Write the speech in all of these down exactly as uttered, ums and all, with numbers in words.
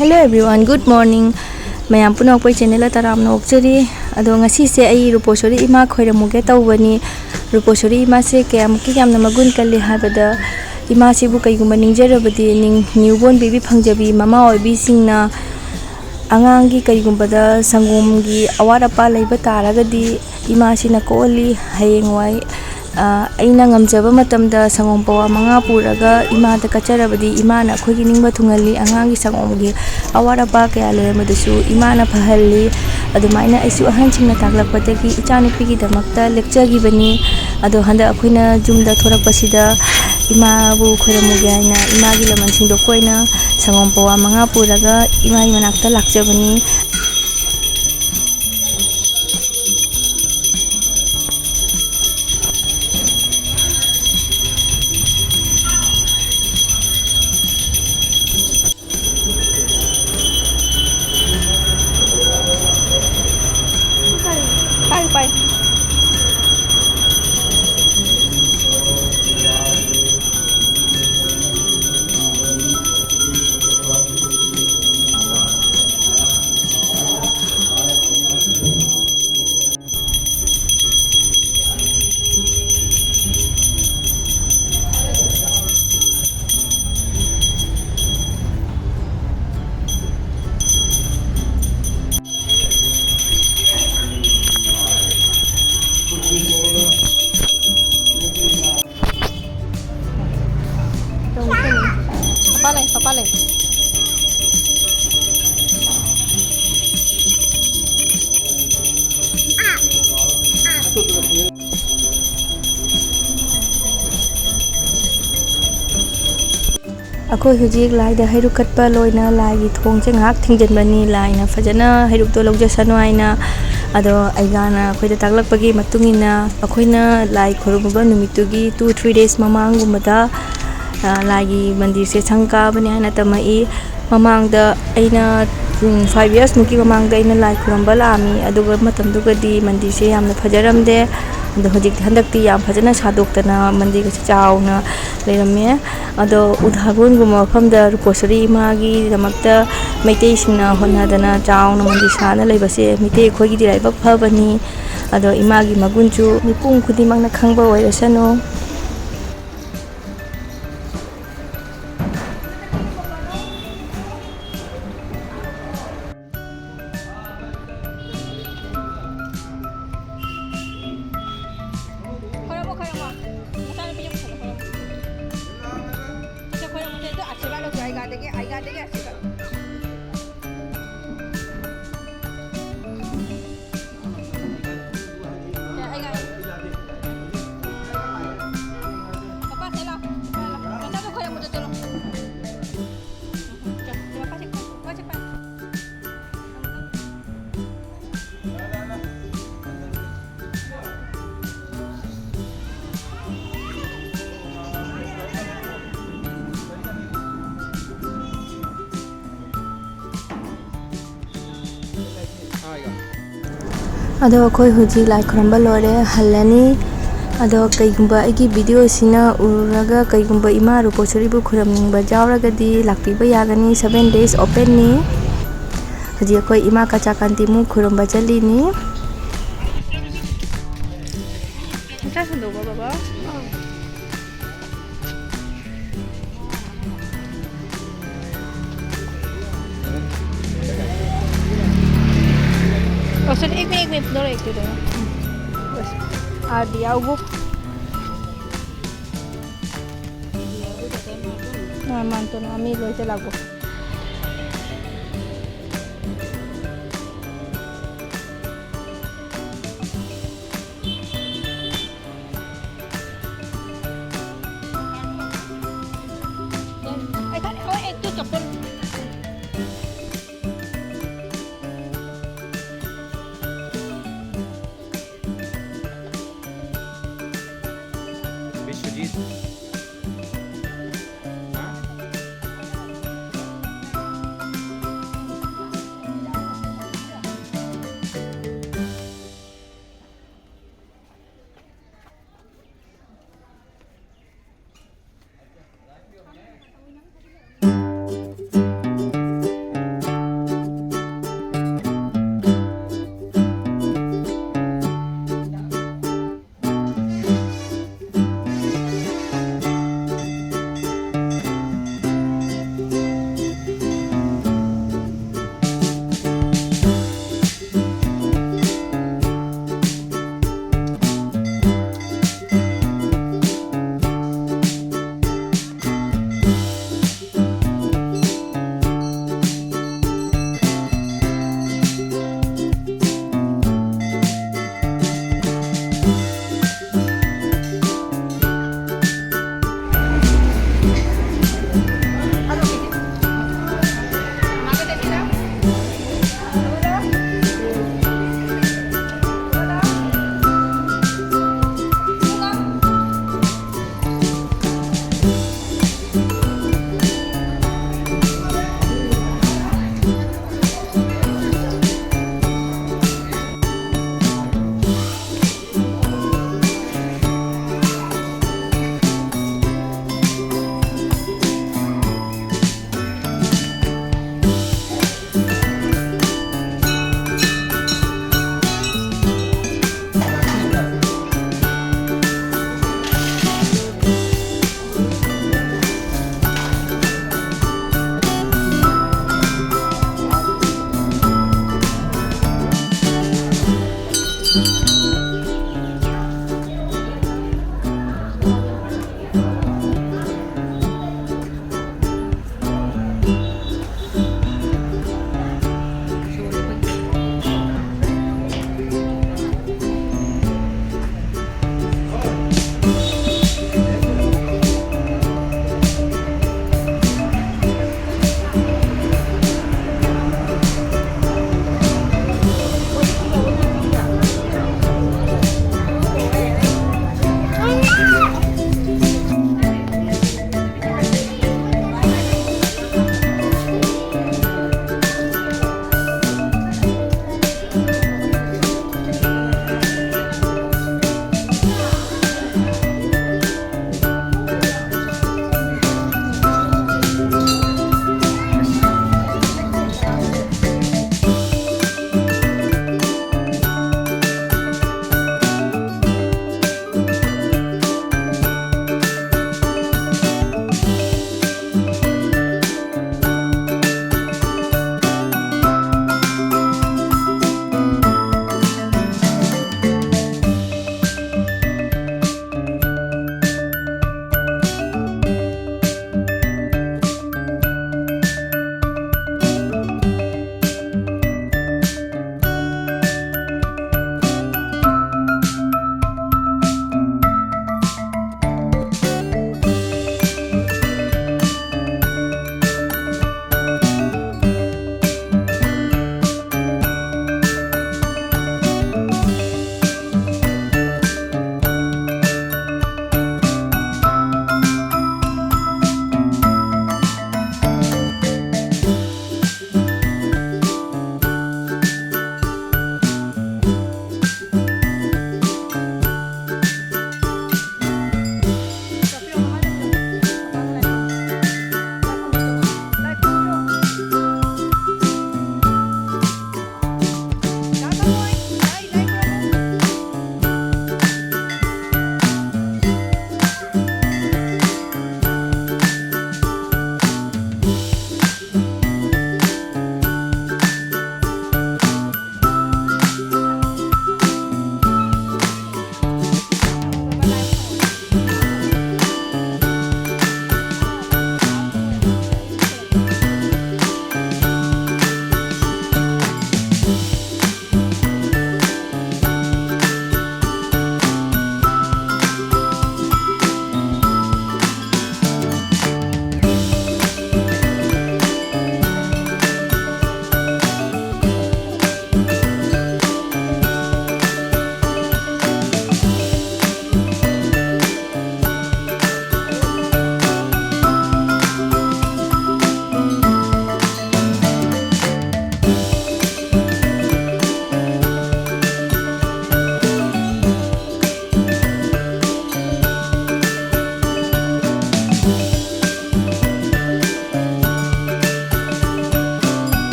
Hello everyone, good morning. ꯃꯌꯥꯝ ꯄꯨꯝꯅꯃꯛꯄꯨ ꯑꯩ ꯆꯦꯅꯦꯜꯗ ꯇꯔꯥꯝꯅ ꯑꯣꯛꯆꯔꯤ꯫ ꯑꯗꯣ ꯉꯁꯤꯁꯦ ꯑꯩ ꯔꯨꯄꯣꯁꯣꯔꯤ ꯏꯃꯥ ꯈꯣꯏꯔꯝꯃꯨꯒꯦ ꯇꯧꯕꯅꯤ꯫ ꯔꯨꯄꯣꯁꯣꯔꯤ ꯏꯃꯥꯁꯦ ꯀꯌꯥꯃꯨꯛꯀꯤ ꯌꯥꯝꯅ ꯃꯒꯨꯟ ꯀꯜꯂꯤ ꯍꯥꯏꯕꯗ, ꯏꯃꯥꯁꯤꯕꯨ ꯀꯩꯒꯨꯝꯕ ꯅꯤꯡꯖꯔꯕꯗꯤ, ꯅꯤꯡ-, newborn baby ꯐꯪꯖꯕꯤ ꯃꯃꯥ ꯑꯣꯏꯕꯤꯁꯤꯡꯅ ꯑꯉꯥꯡꯒꯤ ꯀꯩꯒꯨꯝꯕꯗ ꯁꯪꯒꯣꯝꯒꯤ ꯑꯋꯥꯠ ꯑꯄꯥ ꯂꯩꯕ ꯇꯥꯔꯒꯗꯤ, ꯏꯃꯥꯁꯤꯅ ꯀꯣꯛꯍꯜꯂꯤ꯫ ꯍꯌꯦꯡꯋꯥꯏ, ꯑ, ꯑꯩꯅ ꯉꯝꯖꯕ ꯃꯇꯝꯗ ꯁꯪꯒꯣꯝ ꯄꯋꯥ ꯃꯉꯥ ꯄꯨꯔꯒ ꯏꯃꯥꯗ ꯀꯠꯆꯔꯕꯗꯤ, ꯏꯃꯥꯅ ꯑꯩꯈꯣꯏꯒꯤ ꯅꯤꯡꯕ ꯊꯨꯡꯍꯜꯂꯤ꯫ ꯑꯉꯥꯡꯒꯤ ꯁꯪꯒꯣꯝꯒꯤ ꯑꯋꯥꯠ ꯑꯄꯥ ꯀꯌꯥ ꯂꯩꯔꯝꯕꯗꯨꯁꯨ ꯏꯃꯥꯅ ꯐꯍꯜꯂꯤ꯫ ꯑꯗꯨꯃꯥꯏꯅ ꯑꯩꯁꯨ ꯑꯍꯟꯁꯤꯡꯅ ꯇꯥꯛꯂꯛꯄꯗꯒꯤ ꯏꯆꯥꯅꯨꯄꯤꯒꯤꯗꯃꯛꯇ ꯂꯦꯛꯆꯈꯤꯕꯅꯤ꯫ ꯑꯗꯣ ꯍꯟꯗꯛ ꯑꯩꯈꯣꯏꯅ ꯌꯨꯝꯗ ꯊꯣꯔꯛꯄꯁꯤꯗ ꯏꯃꯥꯕꯨ ꯈꯣꯏꯔꯝꯃꯨꯒꯦ ꯍꯥꯏꯅ ꯏꯃꯥꯒꯤ ꯂꯃꯟ ꯁꯤꯡꯗꯣꯛꯄ ꯑꯣꯏꯅ ꯁꯪꯒꯣꯝ ꯄꯋꯥ ꯃꯉꯥ ꯄꯨꯔꯒ ꯏꯃꯥꯒꯤ ꯃꯅꯥꯛꯇ ꯂꯥꯛꯆꯕꯅꯤ꯫ ꯄꯥꯏ, ꯄꯥꯏ꯫ ꯄꯄꯥ ꯂꯩ, ꯄꯄꯥ ꯂꯩ꯫ ꯑꯩꯈꯣꯏ ꯍꯧꯖꯤꯛ ꯂꯥꯏꯗ ꯍꯩꯔꯨꯛ ꯀꯠꯄ ꯂꯣꯏꯅ ꯂꯥꯏꯒꯤ ꯊꯣꯡꯁꯦ ꯉꯥꯏꯍꯥꯛ ꯊꯤꯡꯖꯤꯟꯕꯅꯤ, ꯂꯥꯏꯅ ꯐꯖꯅ ꯍꯩꯔꯨꯛꯇꯣ ꯂꯧꯖꯁꯅꯨ ꯍꯥꯏꯅ꯫ ꯑꯗꯣ ꯑꯩꯒꯥꯅ ꯑꯩꯈꯣꯏꯗ ꯇꯥꯛꯂꯛꯄꯒꯤ ꯃꯇꯨꯡ ꯏꯟꯅ, ꯑꯩꯈꯣꯏꯅ ꯂꯥꯏ ꯈꯨꯔꯨꯝꯃꯨꯕ ꯅꯨꯃꯤꯠꯇꯨꯒꯤ two three days ꯃꯃꯥꯡꯒꯨꯝꯕꯗ, ꯑ, ꯂꯥꯏꯒꯤ ꯃꯟꯗꯤꯔꯁꯦ ꯁꯪ ꯀꯥꯕꯅꯤ ꯍꯥꯏꯅ ꯇꯝꯃꯛꯏ꯫ ꯃꯃꯥꯡꯗ ꯑꯩꯅ, ꯎꯝ, five years ꯃꯨꯛꯀꯤ ꯃꯃꯥꯡꯗ ꯑꯩꯅ ꯂꯥꯏ ꯈꯨꯔꯨꯝꯕ ꯂꯥꯛꯑꯝꯃꯤ, ꯑꯗꯨꯒ ꯃꯇꯝꯗꯨꯒꯗꯤ ꯃꯟꯗꯤꯔꯁꯦ ꯌꯥꯝꯅ ꯐꯖꯔꯝꯗꯦ꯫ ꯑꯗꯣ ꯍꯧꯖꯤꯛꯇꯤ, ꯍꯟꯗꯛꯇꯤ ꯌꯥꯝ ꯐꯖꯅ ꯁꯥꯗꯣꯛꯇꯅ ꯃꯟꯗꯤꯔꯒꯁꯦ ꯆꯥꯎꯅ ꯂꯩꯔꯝꯃꯦ꯫ ꯑꯗꯣ ꯎꯗꯥꯒꯣꯟꯒꯨꯝꯕ ꯃꯐꯝꯗ ꯔꯨꯄꯣꯁꯣꯔꯤ ꯏꯃꯥꯒꯤꯗꯃꯛꯇ ꯃꯩꯇꯩꯁꯤꯡꯅ ꯍꯣꯠꯅꯗꯅ ꯆꯥꯎꯅ ꯃꯟꯗꯤꯔ ꯁꯥꯅ ꯂꯩꯕꯁꯦ ꯃꯤꯇꯩ ꯑꯩꯈꯣꯏꯒꯤꯗꯤ ꯂꯥꯏꯕꯛ ꯐꯕꯅꯤ꯫ ꯑꯗꯣ ꯏꯃꯥꯒꯤ ꯃꯒꯨꯟꯁꯨ ꯃꯤꯄꯨꯝ ꯈꯨꯗꯤꯡꯃꯛꯅ ꯈꯪꯕ ꯑꯣꯏꯔꯁꯅꯨ꯫ ꯈꯣꯏꯔꯝꯃꯣ, ꯈꯣꯏꯔꯝꯃꯣ꯫ ꯅꯆꯥꯅꯨꯄꯤꯁꯦ ꯄꯨꯁꯜꯂꯣ, ꯈꯣꯏꯔꯝꯃꯣ꯫ ꯁꯦ, ꯈꯣꯏꯔꯝꯃꯣ, ꯁꯦ, ꯑꯗꯨ ꯑꯥꯁꯤꯔꯕꯥꯗ ꯂꯧꯁꯦ, ꯑꯩꯒꯥꯗꯒꯤ, ꯑꯩꯒꯥꯗꯒꯤ ꯑꯥꯁꯤꯔꯕꯥꯗ꯫ ꯁꯦ, ꯑꯩꯒꯥ꯫ ꯄꯄꯥ, ꯁꯦ ꯂꯥꯎ, ꯁꯦ ꯂꯥꯎ꯫ ꯅꯆꯥꯗꯣ ꯈꯣꯏꯔꯝꯃꯣ, ꯆꯠꯂꯣ꯫ ꯎꯝ, ꯎꯝ, ꯆꯠ, ꯁꯦ, ꯄꯄꯥ, ꯁꯦ, ꯄꯄꯥ, ꯁꯦ, ꯄꯄꯥ꯫ ꯑꯗꯣ ꯑꯩꯈꯣꯏ ꯍꯧꯖꯤꯛ ꯂꯥꯏ ꯈꯨꯔꯨꯝꯕ ꯂꯣꯏꯔꯦ, ꯍꯜꯂꯅꯤ꯫ ꯑꯗꯣ ꯀꯩꯒꯨꯝꯕ ꯑꯩꯒꯤ ꯚꯤꯗꯤꯑꯣꯁꯤꯅ ꯎꯔꯒ ꯀꯩꯒꯨꯝꯕ ꯏꯃꯥ ꯔꯨꯄꯣꯁꯣꯔꯤꯕꯨ ꯈꯨꯔꯨꯝꯅꯤꯡꯕ ꯌꯥꯎꯔꯒꯗꯤ ꯂꯥꯛꯄꯤꯕ ꯌꯥꯒꯅꯤ, seven days openꯅꯤ꯫ ꯍꯧꯖꯤꯛ ꯑꯩꯈꯣꯏ ꯏꯃꯥ ꯀꯆꯥꯀꯥꯟꯇꯤꯃꯨ ꯈꯨꯔꯨꯝꯕ ꯆꯠꯂꯤꯅꯤ꯫ ꯏꯆꯥ ꯁꯟꯗꯣꯛꯄ ꯕꯕꯥ꯫ और सुन, एक मिनट, एक मिनट, थोड़ा एक मिनट। बस, आ दिया वो। हाँ, मान तो ना, अमीर वैसे लागू। विश्वजीत।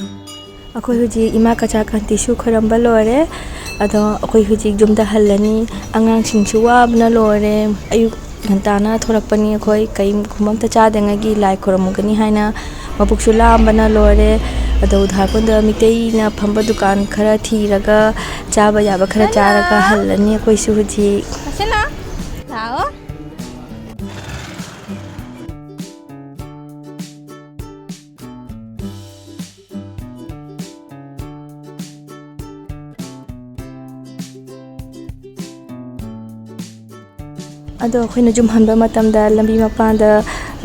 ꯑꯩꯈꯣꯏ ꯍꯧꯖꯤꯛ ꯏꯃꯥ ꯀꯆꯥ ꯀꯥꯟꯇꯤꯁꯨ ꯈꯣꯏꯔꯝꯕ ꯂꯣꯏꯔꯦ꯫ ꯑꯗꯣ ꯑꯩꯈꯣꯏ ꯍꯧꯖꯤꯛ ꯌꯨꯝꯗ ꯍꯜꯂꯅꯤ꯫ ꯑꯉꯥꯡꯁꯤꯡꯁꯨ ꯋꯥꯕꯅ ꯂꯣꯏꯔꯦ꯫ ꯑꯌꯨꯛ ꯉꯟꯇꯥꯅ ꯊꯣꯔꯛꯄꯅꯤ꯫ ꯑꯩꯈꯣꯏ ꯀꯩꯒꯨꯝꯕ ꯑꯝꯇ ꯆꯥꯗꯉꯩꯒꯤ ꯂꯥꯏ ꯈꯨꯔꯨꯝꯃꯨꯒꯅꯤ ꯍꯥꯏꯅ꯫ ꯃꯕꯨꯛꯁꯨ ꯂꯥꯝꯕꯅ ꯂꯣꯏꯔꯦ꯫ ꯑꯗꯣ ꯎꯗꯥꯔꯄꯨꯟꯗ ꯃꯤꯇꯩꯅ ꯐꯝꯕ ꯗꯨꯀꯥꯟ ꯈꯔ ꯊꯤꯔꯒ ꯆꯥꯕ ꯌꯥꯕ ꯈꯔ ꯆꯥꯔꯒ ꯍꯜꯂꯅꯤ ꯑꯩꯈꯣꯏꯁꯨ ꯍꯧꯖꯤꯛ꯫ ꯂꯥꯛꯑꯣ꯫ ꯑꯗꯣ ꯑꯩꯈꯣꯏꯅ ꯌꯨꯝ ꯍꯟꯕ ꯃꯇꯝꯗ ꯂꯝꯕꯤ ꯃꯄꯥꯟꯗ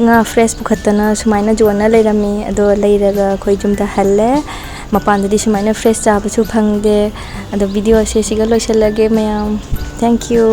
ꯉꯥ fresh ꯄꯨꯈꯠꯇꯅ ꯁꯨꯃꯥꯏꯅ ꯌꯣꯟꯅ ꯂꯩꯔꯝꯃꯤ꯫ ꯑꯗꯣ ꯂꯩꯔꯒ ꯑꯩꯈꯣꯏ ꯌꯨꯝꯗ ꯍꯜꯂꯦ꯫ ꯃꯄꯥꯟꯗꯗꯤ ꯁꯨꯃꯥꯏꯅ fresh ꯆꯥꯕꯁꯨ ꯐꯪꯗꯦ꯫ ꯑꯗꯣ video ꯁꯦ ꯁꯤꯒ ꯂꯣꯏꯁꯤꯜꯂꯒꯦ ꯃꯌꯥꯝ꯫ Thank you꯫